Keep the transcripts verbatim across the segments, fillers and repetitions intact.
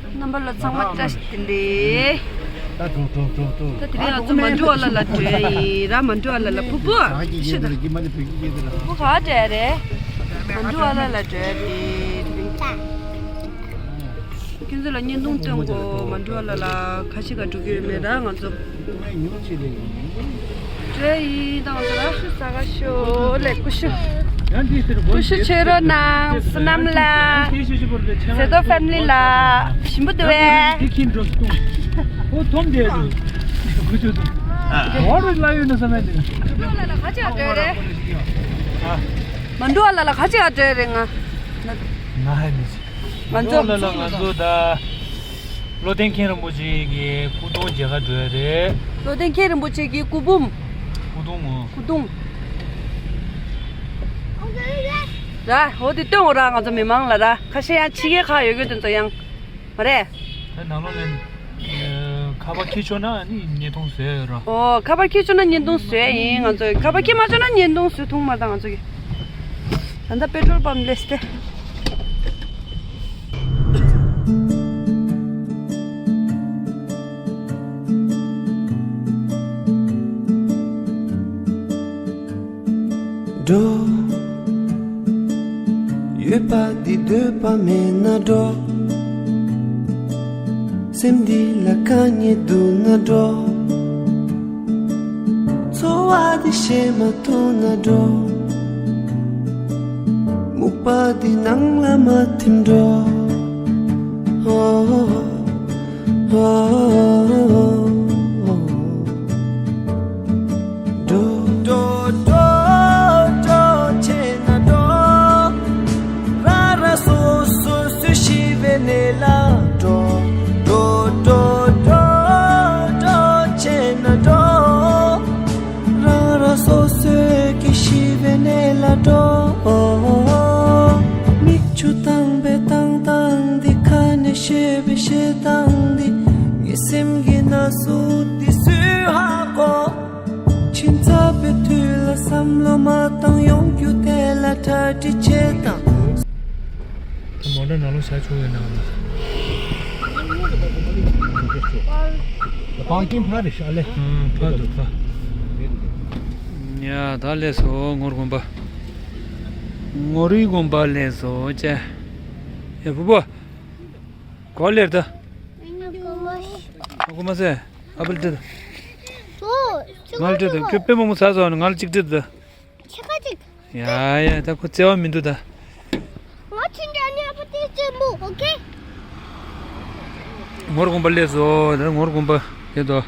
རྣམ་པ་ལ་ཚང་མ་བཀྲ་ཤིས་བདེ་ལེགས། ད་འགྲོ་འགྲོ་འགྲོ་འགྲོ། ད་དེ་རིང་ང་ཚོ་མ་འགྲོ་བ་ལ་ལ་འགྲོ་ཡ་ཡིན་ར། མ་འགྲོ་བ་ལ་ལ་ཕུ་ཕུ་ཤི་ད། ཕུ་ག་འགྲོ་ཡ་རེད། མ་འགྲོ་བ་ལ་ལ་འགྲོ་ཡ་རེད། ཁྱོད་ཚོ་ལ་བརྙན་ཐུང་སྟོན་གོ། མ་འགྲོ་བ་ལ་ལ་ཁ་ཤས་ཀ་འགྲོ་གི་ཡོད་མེད་ར། ང་ཚོ་འགྲོ་ཡ་ཡིན། ད་ང་ཚོ་ལ་ས་ག་ཤོ་ལེ་ཀུ་ཤུ། ཀུ་ཤུ་ཆེ་རོ་ནང་བསོད་ནམས་ལ། ཟེ་ཏོ་ཕེ་མི་ལི་ལ་ཞིམ་པོ་འདུག་བས། དེ་ཁྱིམ་འགྲོ་སོང་། ཨོ་ཐོམ་དེ་རུ་གུ་ཆུ་དུ་ཨོ་རུ་ལ་ཡོད་ན་ས་མེད་དེ། མ་འགྲོ་བ་ལ་ལ་ཁ་ཅིག་འགྲོ་རེད། མ་འགྲོ་བ་ལ་ལ་ཁ་ཅིག་འགྲོ་རེད། ང་ང་ཧ་མི་ཟེར། ང་ཚོ་ལ་ལ་ང་ཚོ་ད། བློ་ལྡན་མཁན་རིན་པོ་ཆེ་གི་སྐུ་གདུང་མཇལ་ཁ་འགྲོ་ཡ་རེད། བློ་ལྡན་མཁན་རིན་པོ་ཆེ་གི་སྐུ་འབུམ། སྐུ་གདུང་ངོ་། སྐུ་གདུང་། ར། འོ་དེ་སྟོན་འོ་ར། ང་ཚོ་མི་མང་ལ་ར། ཁ་ཤས་ཡང་ཕྱི་རྒྱལ་ཁག་ཡོད་མཁན་དེ་ཚོ་ཡང་། མ་རེད། ད་ནང་ལོགས་ནས་ཁ་པར་འཁྱེར་ཆོག་ན་ནི་བརྙན་ཐུང་བཟོས་ཡོད་ར། ཨོ་ཁ་པར་འཁྱེར་ཆོག་ན་བརྙན་ཐུང་བཟོས་ཡིན། ང་ཚོ་ཁ་པར་འཁྱེར་མ་ཆོག་ན་བརྙན་ཐུང་བཟོས་ཐུབ་མ་ད་ང་ཚོ་གི། ད་ལྟ་པེ་ཊྲོལ་པམ་སླེབས་ཏེ། འགྲོ། ཡོད་པ་འདི་འདོད་པ་མེད་ན་འགྲོ། སེམས་འདི་ལ་དཀའ་ངལ་འདུག་ན་འགྲོ། འཚོ་བ་འདི་བྱེད་མ་ཐུབ་ན་འགྲོ། སྨུག་པ་འདི་ནང་ལ་མ་ཐིམ་འགྲོ། འགྲོ། འགྲོ། འགྲོ། འགྲོ། འགྲོ། བྱས་ན་འགྲོ། རང་རང་སོ་སོ་སུ་ཤི་བའི་གནས་ལ་འགྲོ། འགྲོ། འགྲོ། འགྲོ། འགྲོ། བྱས་ན་འགྲོ། རང་རང་སོ་སོའི་གི་ཤི་བའི་གནས་ལ་འགྲོ། མིག་ཆུ་བཏང་བའི་བཏང་སྟངས་འདི། ཁ་ནས་བཤད་པའི་བཤད་སྟངས་འདི། ངའི་སེམས་ཀྱི་ན་ཟུག་འདི་སུས་ཧ་གོ། ཕྱིན་ཚར་བའི་དུས་ལ་བསམ་བློ་མ་བཏང་། ཡོང་རྒྱུ་དེ་ལ་གྲ་སྒྲིག་བྱེད་དང་། མོ་ཊ་ནང་ལོགས་བཞག་ཆོག་ཡོད་ནའང་། པར་ཀིང་ཕར་རེད་ཤག་ལེ། ཨང་ཕར་འདུག་ཕར། ཡ་ད་སླེབས་སོང་ངོར་དགོན་པ། ངོར་དགོན་པ་སླེབས་སོང་ཅེ། ཡ་བུ་བུ། གོ་ལེར་ད། ཨ་ཁུ་མ་སེ། ཨ་པལ་ཏི་ད། ང་ལ་སྤྲད་དང་ཁྱོད་དཔེ་མང་པོ་ཟ་སོང་། ང་ལ་གཅིག་སྤྲད་དང་། ཁྱེད་ཁ་ཅིག་ཡ་ཡ་ད་ཁོ་བརྩེ་བ་མི་འདུག་ད། ང་ཁྱེད་འདྲ་ནི་ཨ་པ་ཏི་བཙན་པོ། ཨོ་ཁེ། ངོར་དགོན་པ་སླེབས་སོང་། ད་ངོར་དགོན་པ་དེ་དོ།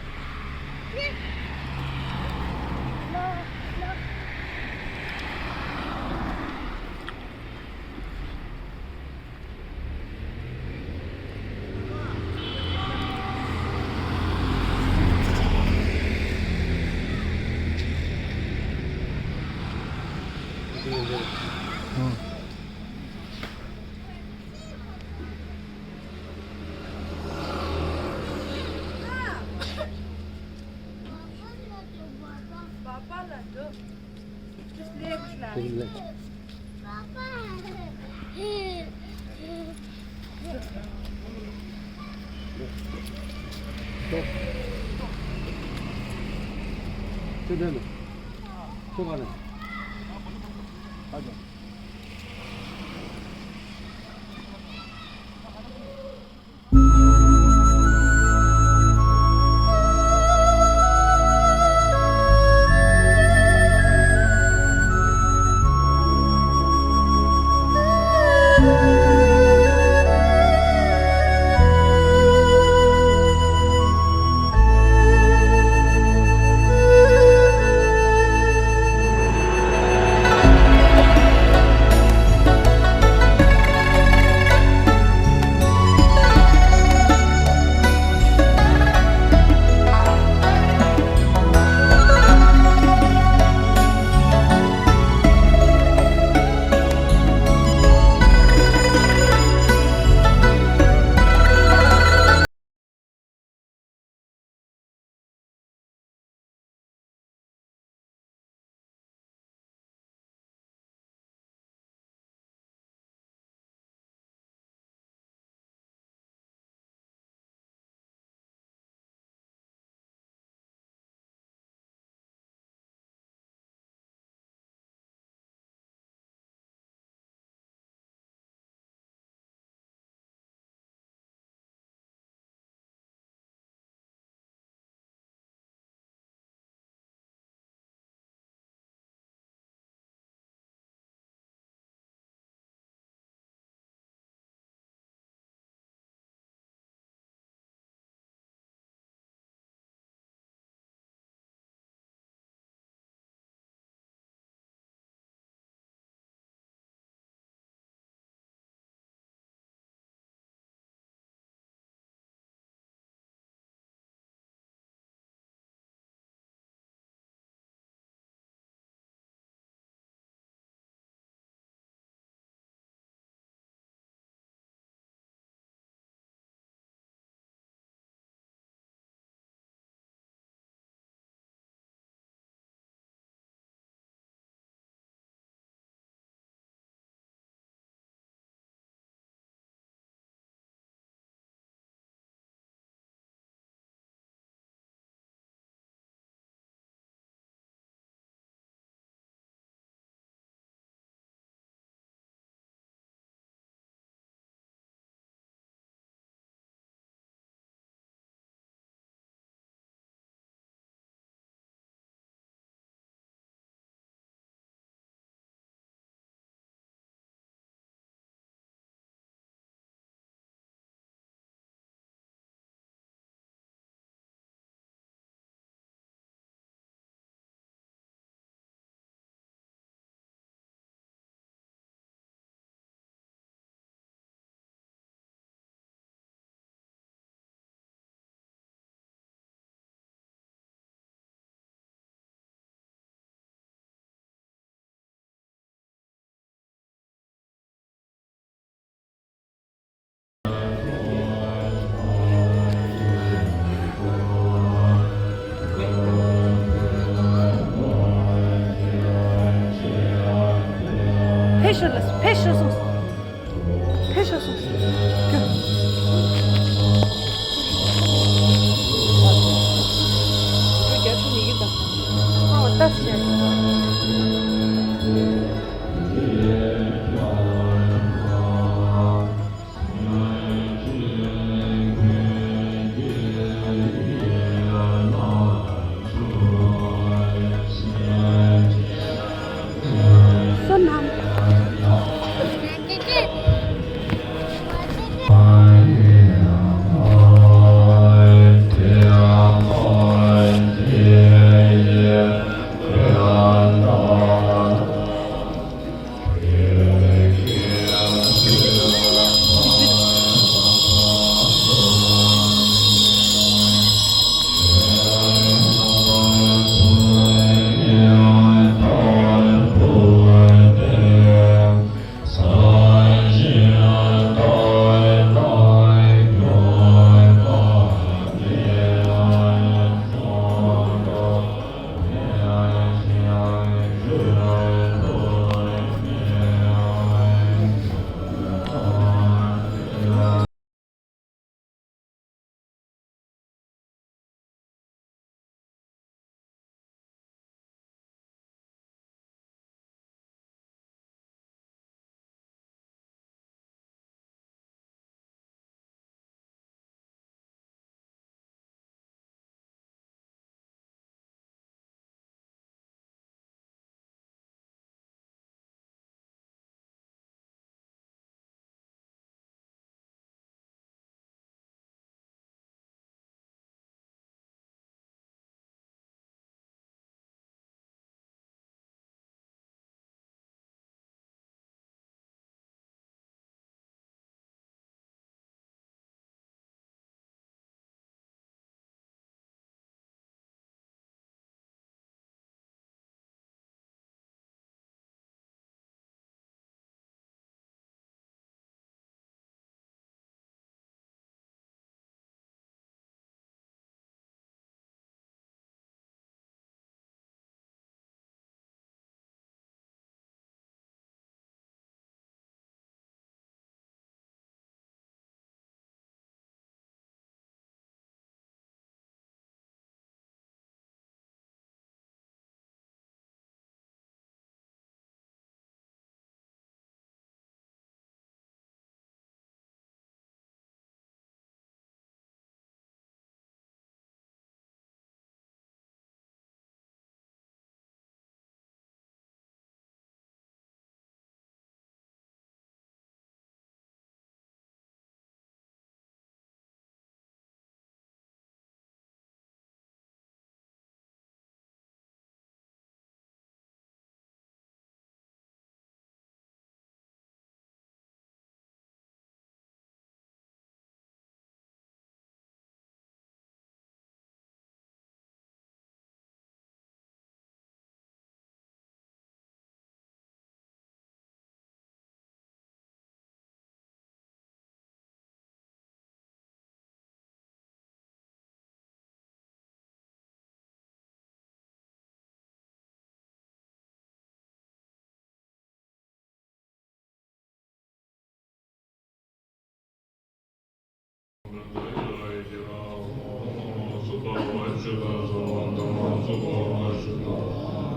ཞུ་དང་གསོལ་བ་དམ་པ་ཚུགས་པར་མ་ཞུ་དང་།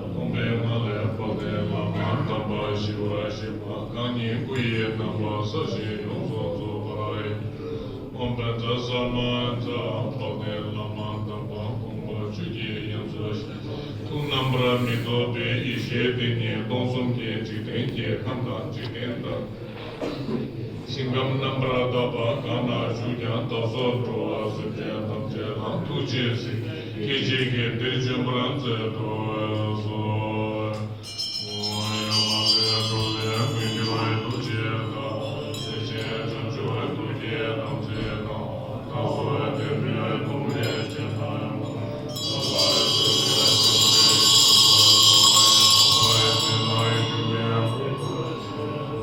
སྟོང་པའི་ངང་ལས་དཔལ་ལྡན་བླ་མ་དམ་པ་ཞི་བར་གཤེགས་པ། གང་ཉིད་སྐུ་ཡི་རྣམ་པར་གསལ་ཞིང་ཡོངས་སུ་རྫོགས་པ་ཡི། ཨོཾ་བཛྲ་ས་མ་ཛཿ། དཔལ་ལྡན་བླ་མ་དམ་པ་དགོངས་པ་ཆོས་ཀྱི་དབྱིངས་སུ་གཤེགས། ཐུགས་རྣམ་པར་མི་རྟོག་པའི་ཡེ་ཤེས་དེ་ཉིད་སྟོང་གསུམ་གྱི་འཇིག་རྟེན་གྱི་ཁམས་དང་འཇིག་རྟེན་དང་། ཞིང་ཁམས་རྣམ་པར་དག་པ་གང་ན་བཞུགས་ཀྱང་། བདག་སོགས་འགྲོ་བ་སེམས་ཅན་ཐམས་ཅད་ལ་ཐུགས་རྗེས་གཟིགས། སྐད་ཅིག་གིས་འདིར་བྱོན་པར་མཛད་དུ་གསོལ། ཨོཾ་ཡ་མ་ཧེ་གྲོ་ལེ་ཀུན་གྱི་ཐུགས་རྗེ་དང་། ཡེ་ཤེས་བྱང་ཆུབ་ཐུགས་ཀྱི་དམ་ཚིག་དང་། བདག་སོགས་བདེ་བའི་སྡུག་བསྔལ་ཅན་དང་།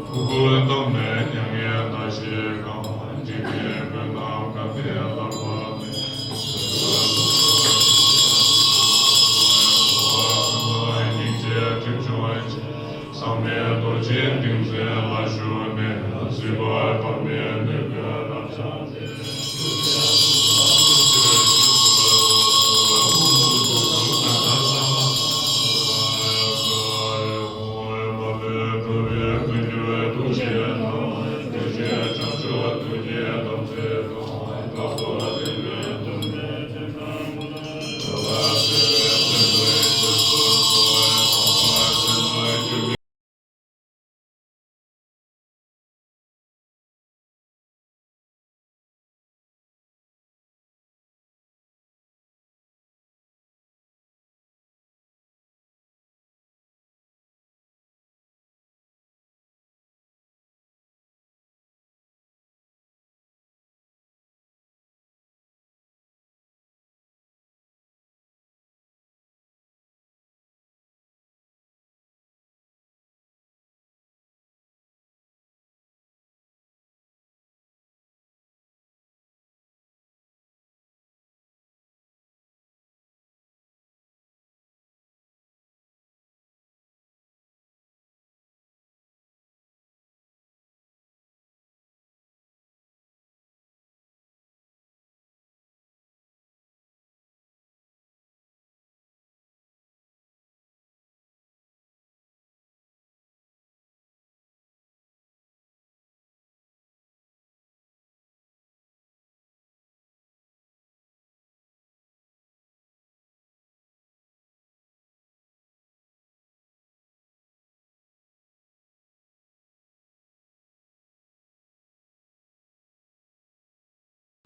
སྐུ་བལྟམས་ནས་མྱ་ངན་འདའ་ཞིང་གང་། འཇིག་རྟེན་ཀུན་ཏུ་གང་བདེ་ལགས་པ། སྙིང་རྗེ་དྲི་བྱུང་བ། ཟག་མེད་རྡོ་རྗེ་ཏིང་འཛིན་ལ་ཞུགས་ནས། སྲིད་པ་བར་མའི་གནོད་པས་རབ་བྱང་སྟེ།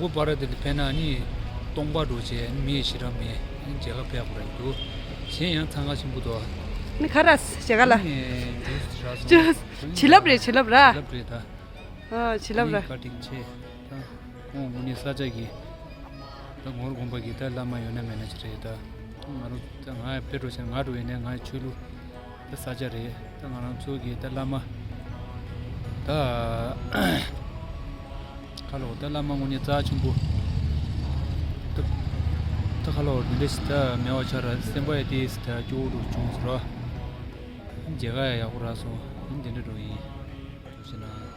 ལུག་པ་ར་དེ་ཕན་ན་ནི་སྟོང་པ་འགྲོ་བྱས་མི་ཞེ་དྲག་མེད། མཇལ་ཁ་ཕེབས་དགོས་རེད་འདུག་གཞན་ཡང་འཚང་ཁ་ཆེན་པོ་འདུག་ནི་ཁ་ར་ཞེ་ག་ལ། ནི་འདུག་ར་སོང་། བྱིན་རླབས་རེད། བྱིན་རླབས་ར། བྱིན་རླབས་རེད་ད། ཨ་བྱིན་རླབས་ར། ནི་བཀའ་དྲིན་ཆེ། ད་ཁོང་དངོས་གནས་ས་ཆ་གི་ད་ངོར་དགོན་པ་གི་ད་བླ་མ་ཡོད་ན་མེད་ན་ཅི་རེད་ད། ང་རང་ད་ང་དཔེ་འགྲོ་ཆེན་ང་འགྲོ་ཡིན་ནས་ང་ཆོས་ལུགས་ད་ས་ཆ་རེད། ད་ང་རང་ཚོ་གི་ད་བླ་མ་ད་ཁ་ལོ་ད་བླ་མ་དངོས་གནས་རྩ་ཆེན་པོ་ད་ད་ཁ་ལོ་འདི་འདྲ་ཞིག་ད་མེད་པ་ཆ་ར་སེམས་པ་ཡ་དེ་ད་སྐྱོ་བོ་འགྲོ་བྱུང་ཟེར་བ། མཇལ་ཁ་ཡ་ཡག་པོ་རག་སོང་། འདི་འདྲ་འགྲོ་ཡིན། ཐུགས་རྗེ་གནང་།